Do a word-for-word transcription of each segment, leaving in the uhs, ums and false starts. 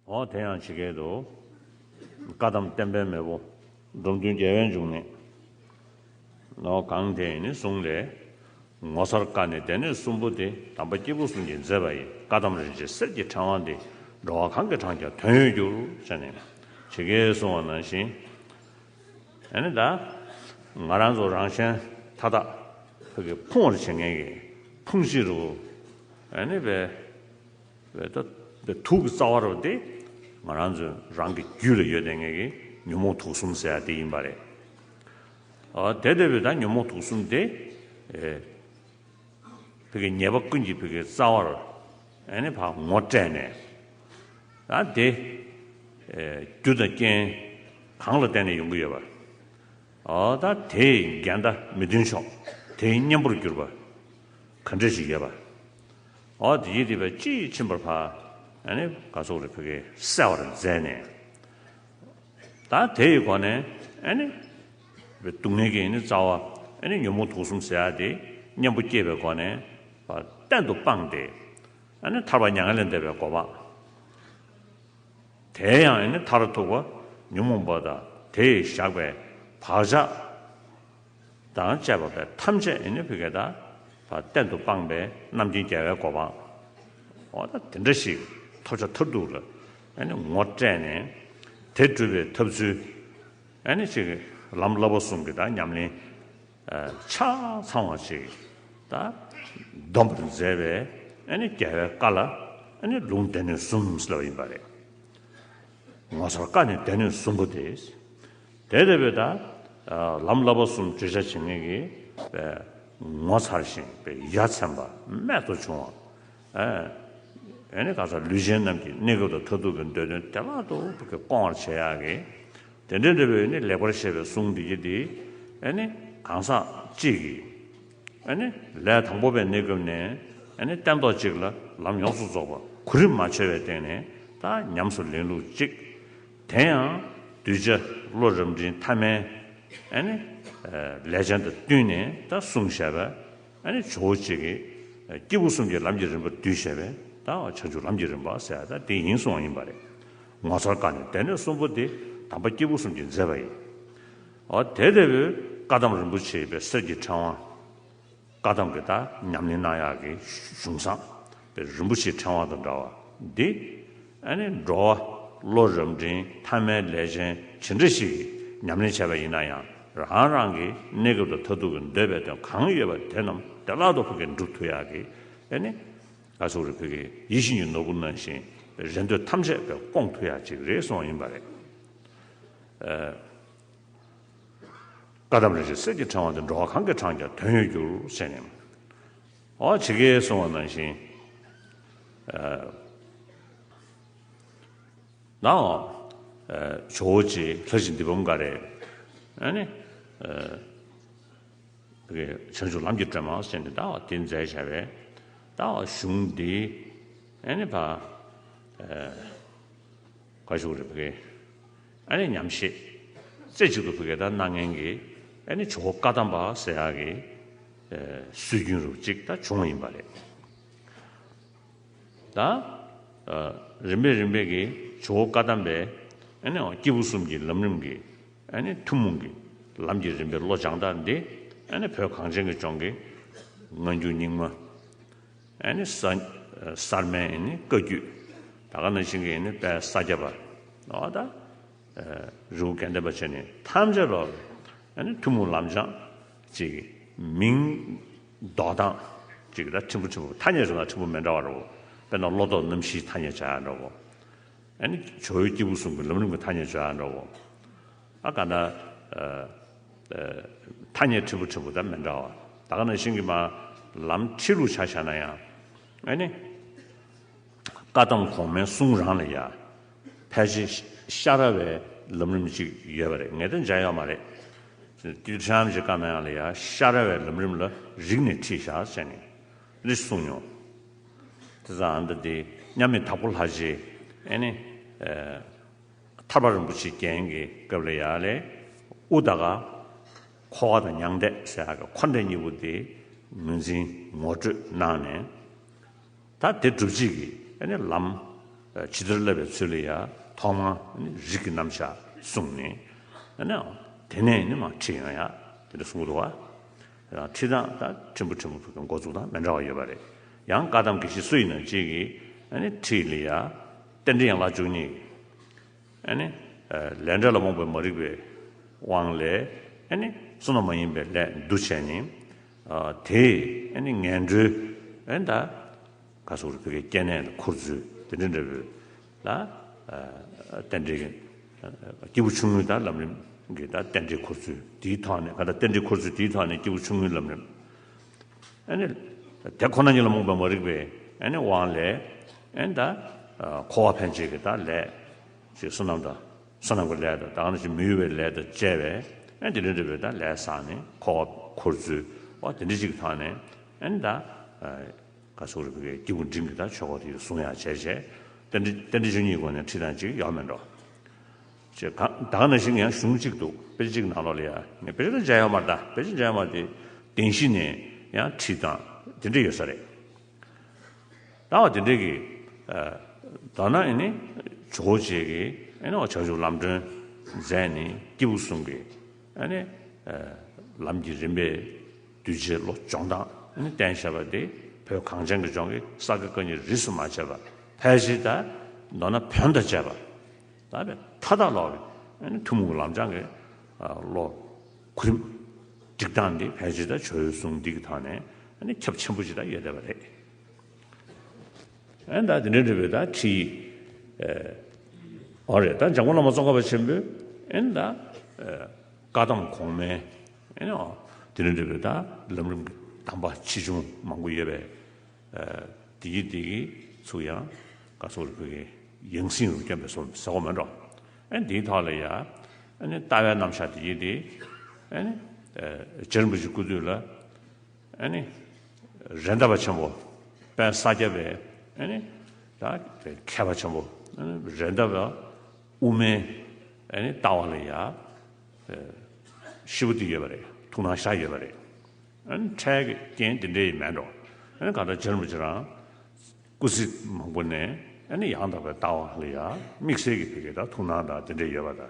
འོ་དེ་ཡང་ཇི་སྐད་དུ། བཀའ་གདམས་བསྟན་པའི་མེས་པོ། འབྲོམ་སྟོན་རྒྱལ་བའི་འབྱུང་གནས། ནོ་གང་དེ་ནི་གསུང་ལས། ངོ་མཚར་བཀའ་ནི་སྡེ་སྣོད་གསུམ་པོ་སྟེ། དམ་པ་སྐྱེས་བུ་གསུམ་གྱིས་མཛད་པ་ཡི། བཀའ་གདམས་རིན་ཆེན་གསེར་གྱི་ཕྲེང་བ་འདི། འགྲོ་བ་གང་གིས་བགྲང་ཀྱང་དོན་ཡོད་འགྱུར། ཟེར་ནས་ཇི་སྐད་གསུངས་པ་ནང་བཞིན། ཨ་ནི་ད་ང་རང་ཚོ་རང་གཞན་མཐའ་དག་ཕ་གི་ཕུང་བར་བྱེད་མཁན་གྱི་ཕུང་བྱེད་རུ། ཨ་ནི་བས་བས་ད་བས་དུག་གི་རྩ་བ་རུ་དེ་ང་རང་ཚོ་རང་གི་རྒྱུད་ལ་ཡོད་བསྡད་མཁན་གྱི་ཉོན་མོངས་དུག་གསུམ་ཟེར་ཡ་དེ་ཡིན་པ་རེད། ཨ་དེ་དེ་བས་ད་ཉོན་མོངས་དུག་གསུམ་དེ་ཨེ། ཕ་གི་ཉེས་པ་ཀུན་གྱི་ཕ་གི་རྩ་བར་ཨ་ནི་ཕར་ངོ་སྤྲད་ནས། ད་དེ་ཨེ་རྒྱུ་དང་རྐྱེན་གང་ལ་བརྟེན་ནས་ཡོང་གི་ཡོད་པ། འོ་ད་དེའི་འགལ་ཟླ་མི་མཐུན་ཕྱོགས་དེའི་གཉེན་པོར་གྱུར་པ་ག་འདྲ་ཞིག་ཡོད་པ། འོ་དེ་ཡིད་དེ་བས་ཅིས་ཕྱིན་པར་ཕར་ཨ་ནི་ག་སོགས་རེ་ཕ་གི་གསལ་བར་མཛད་ནས། ད་དེ་ཡི་སྒོ་ནས་ཨ་ནི་སྡུག་བསྔལ་གྱི་ཨ་ནི་རྩ་བ་ཨ་ནི་ཉོན་མོངས་དུག་གསུམ་ཟེར་ཡ་དེ་གཉེན་པོ་སྐྱེས་པའི་སྒོ་ནས་བར་གཏན་དུ་སྤངས་ཏེ། ཨ་ནི་ཐར་པ་མྱ་ངན་ལས་འདས་པའི་གོ་འཕང་། དེ་ཡང་ཨ་ནི་མཐར་ཐུག་པ་ཉོན་མོངས་པ་དང་དེ་ཡིས་བཞག་པའི་བག་ཆགས་དང་བཅས་པ་པའི་ཐམས་ཅད་ཨ་ནི་ཕ་གི་ད་བར་གཏན་དུ་སྤངས་པའི་རྣམ་མཁྱེན་རྒྱལ་བའི་གོ་འཕང་། འོ་ད་དེ་འདྲ་ཞིག་ཐོབ་བྱ་མཐར་ཐུག་ལ་ཨ་ནི་ངོ་སྤྲད་ནས་དེ་སྒྲུབ་པའི་ཐབས་ཚུལ་ཨ་ནི་ཅིག་ལམ་བསླབ་པ་གསུམ་གྱི་ད་ཉམས་ལེན་ཆ་ཚང་བ་ཅིག་ད་འདོམས་པར་མཛད་པའི་ཨ་ནི་རྒྱལ་བའི་བཀའ་ལ་ཨ་ནི་ལུང་སྡེ་སྣོད་གསུམ་ཟེར་བ་ཡིན་པ་རེད། ངོ་མཚར་བཀའ་ནི་སྡེ་སྣོད་གསུམ་པོ་སྟེ། དེ་ལྟ་བུའི་ད་ལམ་བསླབ་པ་གསུམ་བརྗོད་བྱ་བྱེད་མཁན་གྱི་ངོ་མཚར་ཞིང་ཡ་མཚན་པ་རྨད་དུ་བྱུང་བ། ཨ་ནི་ག་ས་ལུས་ཅན་རྣམས་ཀྱི་གནས་སྐབས་དང་མཐར་ཐུག་གི་འདོད་དོན་བདེ་བླག་ཏུ་སྐོང་བར་བྱེད་ཡག་གི། དེ་འདྲའི་འདྲ་བའི་ནི་ལེགས་པར་བཤད་པའི་གསུང་འདི་ཡི་འདི་ཨ་ནི་གང་ཟག་གཅིག་གིས་ཨ་ནི་ལས་དང་པོ་པའི་གནས་སྐབས་ནས་ཨ་ནི་སྟན་ཐོག་གཅིག་ལ་ལམ་ཡོངས་སུ་རྫོགས་པ་གོ་རིམ་མ་འཆོལ་བའི་སྟེང་ནས་ད་ཉམས་སུ་ལེན་ལུགས་གཅིག། དེ་ཡང་གདུལ་བྱ་བློ་རབ་འབྲིང་ཐ་མལ་ཨ་ནི་ལས་ཅན་དང་བསྟུན་ནས་ད་གསུངས་བཞག་པ། ཨ་ནི་ཇོ་བོ་རྗེ་གིས་སྐྱེས་བུ་གསུམ་གྱི་ལམ་གྱི་རིམ་པ་བསྡུས་བཞག་པས་ད་བྱང་ཆུབ་ལམ་གྱི་རིམ་པ་ཟེར་ཡ་ད་དེ་ཡིན་གསུངས་པ་ཡིན་པ་རེད། ངོ་མཚར་བཀའ་ནི་སྡེ་སྣོད་གསུམ་པོ་སྟེ། དམ་པ་སྐྱེས་བུ་གསུམ་གྱིས་མཛད་པ་ཡིན། འོ་དེ་ལྟ་བུའི་བཀའ་གདམས་རིན་པོ་ཆེ་པའི་གསེར་གྱི་ཕྲེང་བ། བཀའ་གདམས་ཀྱི་ད་ཉམས་ལེན་གནང་ཡག་གི་གཞུང་བཟང་པའི་རིན་པོ་ཆེའི་ཕྲེང་བ་དང་འདྲ་བ་འདི། ཨ་ནི་འགྲོ་བ་བློ་རབ་འབྲིང་ཐ་མལ་ལས་ཅན་ཇི་འདྲ་ཞིག་གིས་ཉམས་ལེན་བྱས་པ་ཡིན་ན་ཡང་རང་རང་གི་གནས་སྐབས་དང་མཐར་ཐུག་གི་འདོད་པའི་དོན་གང་ཡོད་པ་དེ་རྣམས་བདེ་བླག་ཏུ་ཕ་གིར་འགྲུབ་ཐུབ་ཡག་གི་ཨ་ནི། ང་ཚོ་རེ་ཕ་གི་ཡིད་བཞིན་གྱི་ནོར་བུ་ནང་བཞིན་རེ་འདོད་ཐམས་ཅད་པའི་སྐོང་ཐུབ་ཡག་ཅིག་རེད་གསུངས་ཡིན་པ་རེད། ཨ། བཀའ་གདམས་རིན་ཆེན་གསེར་གྱི་ཕྲེང་བ་འདི། འགྲོ་བ་གང་གིས་བགྲངས་ཀྱང་དོན་ཡོད་འགྱུར་ཟེར་ནས། འོ་ཇི་སྐད་གསུངས་པ་ནང་བཞིན། ཨ། ནའོ། ཨ། ཇོ་བོ་རྗེ་ལྷ་བཞིན་འདི་བུམ་དཀར་རེད། ཨ་ནི། ཨ། བྱང་ཆུབ་ལམ་གྱི་སྒྲོན་མ་ཟེར་ནས་ད་དེ་མཛད་བྱ་བའི་ད་གཞུང་འདི་ཨ་ནི་ཕ། ཨ། ག་ཞུ་རེ་ཕ་གི་ཨ་ནི་ཉམས་བཞེས་རྩེ་གཅིག་ཏུ་ཕ་གི་ད་གནང་མཁན་གྱི་ཨ་ནི་ཇོ་བོ་བཀའ་གདམས་པ་ཟེར་ཡག་གི་སྲོལ་རྒྱུན་རུ་གཅིག་ད་བྱུང་བ་ཡིན་པ་རེད། ད། ཨ། རིམ་པས་རིམ་པས་ཀྱིས་ཇོ་བོ་བཀའ་གདམས་པས་ཨ་ནི་སྐྱེས་བུ་གསུམ་གྱི་ལམ་རིམ་གྱི་ཨ་ནི་ཐུན་མོང་གི་ལམ་གྱི་རིམ་པའི་བློ་སྦྱང་སྟངས་འདི་ཨ་ནི་བོད་གངས་ཅན་གྱི་ལྗོངས་ཀྱི་སྔ་འགྱུར་རྙིང་མ། ཨ་ནི་ས། གསར་མའི་ཨ་ནི་བཀའ་བརྒྱུད། ད་ག་ནང་བཞིན་གྱི་ཨ་ནི་དཔལ་ས་སྐྱ་པ། འོ་ད། རི་བོ་དགེ་ལྡན་པ་བྱས་ནས་ཐམས་ཅད་ལ་ཨ་ནི་ཐུན་མོང་ལམ་སྦྱང་ཅིག་མིང་འདོགས་སྟངས་ཅིག་ད་ཕྲན་བུ་ཕྲན་བུ་ཐ་སྙད་རེ་ན་ཕྲན་བུ་མི་འདྲ་བ་རེད་བོ། དཔེར་ན་བློ་ལྡོག་རྣམ་བཞིའི་ཐ་སྙད་སྦྱར་ཡ་འདྲ་བོ། ཨ་ནི་ཇོ་བོའི་སྐྱེས་བུ་གསུམ་གྱི་ལམ་རིམ་གྱི་ཐ་སྙད་སྦྱར་ཡ་འདྲ་བོ། ཨ་ག་ན། ཨ། ཨ། ཐ་སྙད་ཕྲན་བུ་ཕྲན་བུ་ད་མི་འདྲ་བ། ད་ག་ནང་བཞིན་གྱི་མ་ལམ་ཁྲིད་ལུགས་ཆ་བཞག་ན་ཡང་། ཨ་ནི། བཀའ་གདམས་གོང་མའི་གསུང་རང་ལ་ཡ། ཕལ་ཆེར་ཤ་ར་བའི་ལམ་རིམ་ཅིག་ཡོད་པ་རེད། ངས་ད་མཇལ་ཡོད་མ་རེད། དུས་ཁྲམ་ཞིག་བཀའ་གནང་ཡག་ལ་ཡ་ཤ་ར་བའི་ལམ་རིམ་ལ་རིགས་ནས་ཁྲིད་བཞག་ཟེར་ནས་རིགས་གསུངས་མྱོང་། དེ་ཙང་ཨ་ནི་ད་དེ་མཉམ་མེད་དྭགས་པོ་ལྷ་རྗེ་ཨ་ནི། ཨ། ཐར་པ་རིན་པོ་ཆེ་རྒྱན་གྱི་སྐབས་ལ་ཡ་ལས་དབུ་ད་ག་འཁོར་བ་དང་མྱང་འདས་ཟེར་ཡག་གི་འཁོར་འདས་གཉིས་པོ་དེ་ངོས་འཛིན་ངོ་སྤྲོད་གནང་ནས། ད་དེ་སྒྲུབ་བྱེད་ཀྱི་ཨ་ནི་ལམ་ ཇི་ལྟར་བསླབ་པའི་ཚུལ་ལ་ཡ་ཐོག་མར་རིགས་ཀྱི་རྣམ་གཞག་གསུངས་ནས། ཨ་ནི་དེ་ནས་ནི་མར་ཁྲིད་ཡོང་ཡ་དེ་འདྲ་གསུང་གི་འདུག་བ། ཁྲིད་སྟངས་ད་ཕྲན་བུ་ཕྲན་བུ་འགོ་འཛུགས་སྟངས་མི་འདྲ་བ་ཡོད་པ་རེད། ཡང་བཀའ་གདམས་དགེ་བཤེས་སུ་ཡིན་ན་གཅིག་གིས་ཨ་ནི་ཁྲིད་ལ་ཡ་རྟེན་འབྲེལ་ཡན་ལག་བཅུ་གཉིས། ཨ་ནི། ལས་འབྲས་ལ་རྨོངས་པའི་མ་རིག་པའི་དབང་ལས། ཨ་ནི། བསོད་ནམས་མ་ཡིན་པའི་ལས་འདུ་བྱས་ནས། དེས་ཨ་ནི་ངན་འགྲོའི། ཨ་ནི་ད། ག་སོགས་རིག་པའི་སྐྱེ་གནས་ལ་འཁོར་ཚུལ་དེ་འདྲ་འདྲ་བོ་ལ། རྟེན་འབྲེལ་གྱི། སྐྱེས་བུ་ཆུང་ངུའི་ད་ལམ་རིམ་གྱི་ད་རྟེན་འབྲེལ་འཁོར་ཚུལ་དེའི་ཐོག་ནས་ག་ད་རྟེན་འབྲེལ་འཁོར་ཚུལ་དེའི་ཐོག་ནས་སྐྱེས་བུ་ཆུང་ངུའི་ལམ་རིམ། ཨ་ནི། དེ་ཁོ་ན་ཉིད་ལ་རྨོངས་པའི་མ་རིག་པའི་ཨ་ནི་དབང་ལས། ཨ་ནི་ད། འཁོར་བ་འཕེན་བྱེད་ཀྱི་ད་ལས། ཅེས་བསོད་ནམས་དང་བསོད་ནམས་ཀྱི་ལས་དང་ད་ག་ནང་བཞིན་མི་གཡོ་བའི་ལས་དང་བཅས་པའི་ཨ་ནི་དེ་འདྲ་འདྲ་བའི་ད་ལས་བསགས་ནས་འཁོར་བ་འཁོར་ཚུལ་བ་དེ་འདྲ་ཅིག་གི་ཐོག་ནས་ཨ་ནི་ད། ག་སོགས་རིག་པའི་སྐྱེས་བུ་འབྲིང་གི་ད་ཆོས་སྐོར་དེ་གསུང་ཡག་བྱས་བྱས། རྟེན་འབྲེལ་རྟེན་འབྲེལ་བཅུ་གཉིས་སྒོ་ནས་ཁྲིད་སྟངས་ཅིག་ཡོད་མེད་འགྲོ། ཅེས་གང་ད་ག་ནང་བཞིན་ཡང་གཞུང་གཅིག་འདུག་དཔེ་ཆ་གཅིག་ནང་ལོགས་ལ་ཡ་ངས་དཔེ་ཆ་ད་མཇལ་ཡོད་མ་རེད། ད་དཔེ་ཆ་མཇལ་ཡོད་མ་རེད། དེ་བདེན་བཞི་ནས་ཡང་ཁྲིད་སྟངས་དེ་འདྲ་ཡོད་ས་རེད། ད་བ་དེ་འདྲ་གི། ད་ན་ཨ་ནི་ཇོ་བོ་རྗེ་གིས་ཨ་ནི་བྱང་ཆུབ་ལམ་སྒྲོན་མཛད་ནས་སྐྱེས་བུ་གསུམ་གྱི་ཨ་ནི་ལམ་གྱི་རིམ་པས་གདུལ་བྱའི་བློ་སྦྱོང་སྟངས་ཨ་ནི་བསྟན་བཞག་པ་དེ་བོད་གངས་ཅན་གྱི་ལྗོངས་ཀྱི་ས་དགེ་བཀའ་རྙིང་རིས་སུ་མ་ཆད་པ་ཕལ་ཆེར་ད་མདོར་ན་བོན་དང་བཅས་པ། ད་བས་མཐའ་དག་ལོག་གི་ཨ་ནི་ཐུན་མོང་གི་ལམ་སྦྱང་གི་བློ་གོ་རིམ་སྒྲིག་སྟངས་འདི་ཕལ་ཆེར་ད་ཇོ་བོའི་གསུང་འདི་གི་ཐོག་ནས་ཨ་ནི་ཁྱབ་ཆེན་པོ་ཅིག་ད་ཡོད་བསྡད་པ་རེད། ཨ་ནི་ད་དེ་འདྲའི་འདྲ་བའི་ད་ཁྲིད་ཡིག་ཨོ་རེད། ད་འཇམ་མགོན་བླ་མ་ཙོང་ཁ་པ་ཆེན་པོས་ཨ་ནི་ད་བཀའ་གདམས་གོང་མའི་ཨ་ནི་དེ་འདྲའི་འདྲ་བའི་ད་ལམ་རིམ་གྱི་གདམས་པ་ཆེ་ཆུང་མང་པོ་ཡོད་པས། དེ་གི་དེ་གི་ཚུགས་ཡང་ག་ཚོད་རེད། བོད་ཀྱི་ཡང་སྲིད་རུ་བསྐྱོན་པའི་སོ་ཟེར་གོ་མེད་འགྲོ། ཨ་ནི་དེའི་ཐོག་ལ་ཡ་ཨ་ནི་ལྟ་བའི་རྣམ་གཞག་དེ་གི་དེ་ཨ་ནི་རྗེ་རིན་པོ་ཆེ་སྐུ་དུས་ལ་ཨ་ནི་རེད་མདའ་བ་ཆེན་པོ་དཔལ་ས་སྐྱ་པའི་ཨ་ནི་ད་མཁས་པ་ཆེན་པོ་ཨ་ནི་རེད་མདའ་བ་དབུ་མའི་ཨ་ནི་ལྟ་བ་ལ་ཡ་ཞེ་པོ་དེ་ཡོད་པ་རེད། ཐུགས་སྣང་ཤར་ཡོད་པ་རེད། ཨ་ནི་འཕྲལ་གྱི་རྐྱེན་དེ་འདྲ་ཡི་མེད་འགྲོ། ཨ་ནི་གང་ལྟར་རྗེ་རིན་པོ་ཆེ་རང་སྐུ་ཚེ་མང་པོ་ནས་ཨ་ནི་ཡང་དག་པའི་ལྟ་བ་ལ་ཡང་དམིགས་བསལ་གྱི་བོད་ཀྱི་ད་ཐུགས་སྣང་དང་དེ་འདྲ་ཡོད་པ་དང་།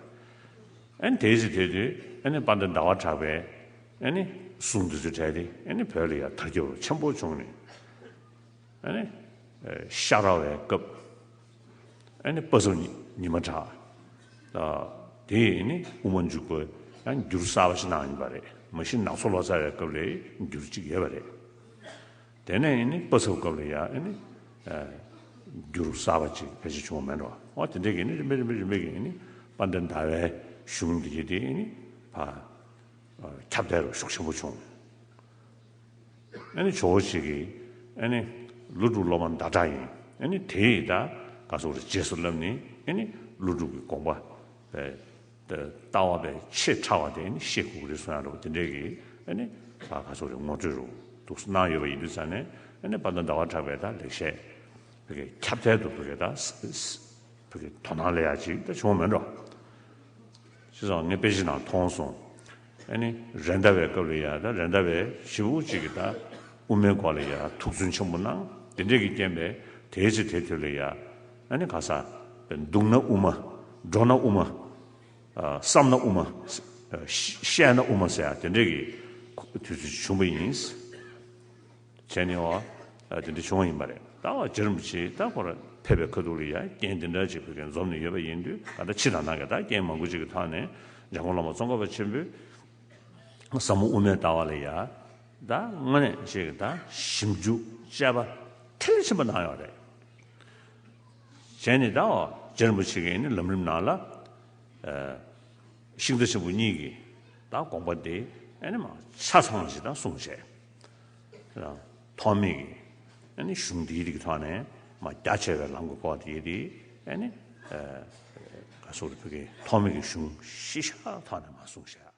ཨ་ནི་དེའི་ཚེ་དེ་དུས་ཨ་ནི་དཔལ་ལྡན་ཟླ་བ་གྲགས་པའི་ཨ་ནི་གསུང་འདི་ཚོ་གྲས་དེ་ཨ་ནི་བོད་ལ་ཡང་དར་ཁྱབ་ཆེན་པོ་བྱུང་ནས། ཨ་ནི་ཤ་ར་བའི་སྐབས་ཨ་ནི་པ་སངས་ཉི་མ་གྲགས། དེ་ནི་དབུ་མ་འཇུག་པའི་ཡང་འགྱུར་གསར་པ་ཞིག་གནང་ཡིན་པ་རེད། མ་གཞི་ནག་ཚོ་ལོ་ཙཱ་བའི་སྐབས་ལས་འགྱུར་གཅིག་ཡོད་པ་རེད། དེ་ནས་ཨ་ནི་པ་སངས་སྐབས་ལ་ཡང་ཨ་ནི་འགྱུར་གསར་པ་ཅིག་ཕལ་ཆེར་བྱུང་བ་མེད་འགྲོ། འོ་དེ་འདྲའི་གི་ནི་རིམ་པས་རིམ་པས་རིམ་པས་ཀྱི་ཨ་ནི་དཔལ་ལྡན་ཟླ་བའི་གཞུང་འདི་གི་དེ་ཨ་ནི་ཕ། ཁྱབ་གདལ་རུ་ཤུགས་ཆེན་པོ་བྱུང་། ཨ་ནི་ཇོ་བོ་རྗེ་གིས་ཨ་ནི་ཀླུ་སྒྲུབ་སློབ་མ་ཟླ་གྲགས་ཡིན། ཨ་ནི་དེ་ཡི་ད་ག་སོགས་རེ་རྗེས་སུ་བསླབས་ནས་ཨ་ནི་ཀླུ་སྒྲུབ་ཀྱི་དགོངས་པ་ལྟ་བ་པའི་ཆེས་ཕྲ་བ་དེ་ཨ་ནི་ཤེས་དགོས་ཀྱི་རེད་གསུང་ཡ་འདྲ་བོ་དེ་འདྲས་ཀྱི་ཨ་ནི་ད་ག་སོགས་རེ་ངོ་སྤྲོད་རུ་འདུག་གནང་ཡོད་པ་ཡིན་དུས་ཙང་ནས་ཨ་ནི་དཔལ་ལྡན་ཟླ་བ་གྲགས་པའི་ད་ལེགས་བཤད་བོད་ཀྱི་ཁྱབ་གདལ་དུ་བོད་ཀྱི་ད། བོད་ཀྱི་དོ་སྣང་ལ་ཡ་ཅིག་ད་བྱུང་བ་མེད་འགྲོ། བྱས་ཙང་ངས་དཔེ་ཆ་ནང་མཐོང་སོང་། ཨ་ནི་རེད་མདའ་བའི་སྐབས་ལ་ཡ་ད་རེད་མདའ་བའི་ཞེ་པོ་ཅིག་གི་ད་དབུ་མའི་སྐོར་ལ་ཡ་ཐུགས་བརྩོན་ཆེན་པོ་གནང་། དེ་འདྲས་ཀྱི་རྐྱེན་པས་དེའི་ཚེ་དེ་དུས་ལ་ཡ་ཨ་ནི་ག་ས་འདུག་ན་དབུ་མ། འགྲོ་ན་དབུ་མ། བསམ་ན་དབུ་མ། བཤད་ན་དབུ་མ་ཟེར་ཡ་དེ་འདྲས་ཀྱི་དུས་ཚོད་བྱུང་བ་ཡིན། བྱས་ནས་འོ། དེ་འདྲ་བྱུང་བ་ཡིན་པ་རེད། ད་འོ་རྗེ་རིན་པོ་ཆེ་ད་ཁོ་རང་ཕེབས་པའི་ཁ་ཐུག་ལ་ཡ་རྐྱེན་དེ་འདྲ་ཅིག་བོད་ཀྱི་འཛོམས་ནས་ཡོད་པ་ཡིན་དུས་ད་ལྟ་ཕྱི་དང་ནང་གི་ད་རྐྱེན་མང་པོ་ཅིག་གི་ཐོག་ནས་འཇམ་མགོན་བླ་མ་ཙོང་ཁ་པ་ཆེན་པོས་ཟབ་མོ་དབུ་མའི་ལྟ་བ་ལ་ཡ་ད་དངོས་གནས་ཅིག་གི་ད་ཞིབ་འཇུག་དཔྱད་པ་ཐེ་ལ་ཆེན་པོ་གནང་ཡོད་རེད། བྱས་ནས་ད་འོ་རྗེ་རིན་པོ་ཆེ་གིས་ནི་ལམ་རིམ་ནང་ལ། ཤིང་རྟ་ཆེན་པོ་གཉིས་ཀྱི་ད་དགོངས་པ་དེ་ཨ་ནི་མ་ཆ་ཚང་ཞིག་ད་གསུངས་བྱས། ཐོགས་མེད་ཀྱི་ཨ་ནི་གཞུང་འདིའི་རིགས་ཐོག་ནས་མ་རྒྱ་ཆེ་བའི་ལམ་གྱི་སྐོར་དེ་དེ་ཨ་ནི་ག་སོགས་རེ་བོད་ཀྱི་ཐོགས་མེད་ཀྱི་གཞུང་ཤེས་བྱ་ཐོག་ནས་མ་གསུངས་བྱས།